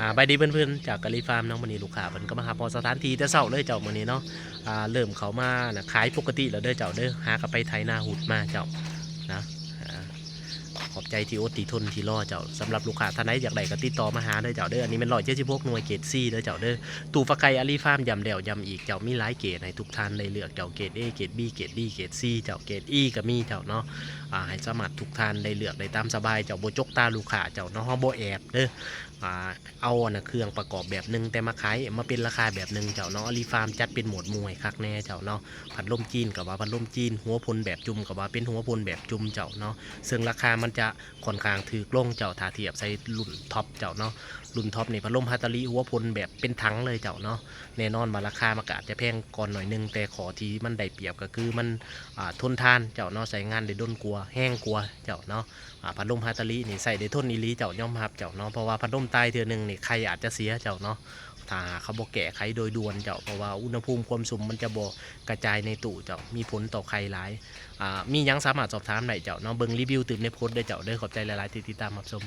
ອ່າ ສະບາຍດີເພື່ອນໆ ຈາກກາລີຟາມເນາະ. ມື້ນີ້ລູກຄ້າເພິ່ນກໍມາຮັບຮອດສະຖານທີ່ແຕ່ເຊົ້າເລີຍເຈົ້າ ມື້ນີ້ເນາະ. ອ່າ ເລີ່ມເຂົ້າມານະ ຂາຍປົກກະຕິແລ້ວເດີເຈົ້າເດີ ຫາກໍໄປໄຖນາຮຸດມາເຈົ້ານະ. ອ່າ ຂອບໃຈທີ່ອົດທີ່ທົນທີ່ລໍເຈົ້າ. ສຳລັບລູກຄ້າທ່ານໃດຢາກໄດ້ກໍຕິດຕໍ່ມາຫາເດີເຈົ້າເດີ. ອັນນີ້ແມ່ນຮ້ອຍເຈັດສິບຫົກໜ່ວຍ ເກຣດ C ເດີເຈົ້າເດີ. ຕູ້ຟັກໄຂ່ອາລີຟາມ ຢ້ຳແລ້ວຢ້ຳອີກເຈົ້າ ມີຫຼາຍເກຣດໃຫ້ທຸກທ່ານໄດ້ເລືອກເຈົ້າ ເກຣດ A ເກຣດ B ເກຣດ D ເກຣດ C ເຈົ້າ ເກຣດ E ກໍມີເຈົ້າເນາະ. ອ່າ ໃຫ້ສາມາດທຸກທ່ານໄດ້ເລືອກໄດ້ຕາມສະບາຍເຈົ້າ ບໍ່ຈົກຕາລູກຄ້າເຈົ້າເນາະ. ເຮົາບໍ່ແອບເດີ ອ່າ ເອົາອັນນະເຄື່ອງປະກອບແບບໜຶ່ງ ແຕ່ມາຂາຍ ມາເປັນລາຄາແບບໜຶ່ງເຈົ້າເນາະ. ອາລີຟາມຈັດເປັນໝວດໝູ່ໃຫ້ຄັກແນ່ເຈົ້າເນາະ. ພັດລົມຈີນກໍວ່າພັດລົມຈີນ ຫົວພົນແບບຈຸ່ມກໍວ່າເປັນຫົວພົນແບບຈຸ່ມເຈົ້າເນາະ. ເຊິ່ງລາຄາມັນຈະຄ່ອນຂ້າງຖືກລົງເຈົ້າ ຖ້າທຽບໃສ່ລຸ້ນທັອບເຈົ້າເນາະ. ລຸ້ນທັອບນີ້ພັດລົມຮາຕາລິ ຫົວພົນແບບເປັນຖັງເລີຍເຈົ້າເນາະ. ແນ່ນອນວ່າລາຄາມັນກໍອາດຈະແພງກ່ອນໜ້ອຍໜຶ່ງ ແຕ່ຂໍ້ທີ່ມັນໄດ້ປຽບກໍຄືມັນ ອ່າ ທົນທານເຈົ້າເນາະ ໃຊ້ງານໄດ້ດົນກວ່າ ແຮງກວ່າເຈົ້າເນາະ. ອ່າ ພັດລົມຮາຕາລິນີ້ໃຊ້ໄດ້ທົນອີ່ຫຼີເຈົ້າ ຍອມຮັບເຈົ້າເນາະ. ເພາະວ່າພັດລົມຕາຍເທື່ອໜຶ່ງນີ້ ໄຂ່ອາດຈະເສຍເຈົ້າເນາະ ຖ້າຫາກເຂົາບໍ່ແກ້ໄຂໂດຍດ່ວນເຈົ້າ. ເພາະວ່າອຸນຫະພູມຄວາມຊຸ່ມມັນຈະບໍ່ກະຈາຍໃນຕູ້ເຈົ້າ ມີຜົນຕໍ່ໄຂ່ຫຼາຍ. ອ່າ ມີຫຍັງສາມາດສອບຖາມໄດ້ເຈົ້າເນາະ. ເບິ່ງຣີວິວຕື່ມໃນໂພສເດີເຈົ້າເດີ. ຂອບໃຈຫຼາຍໆທີ່ຕິດຕາມຮັບຊົມ.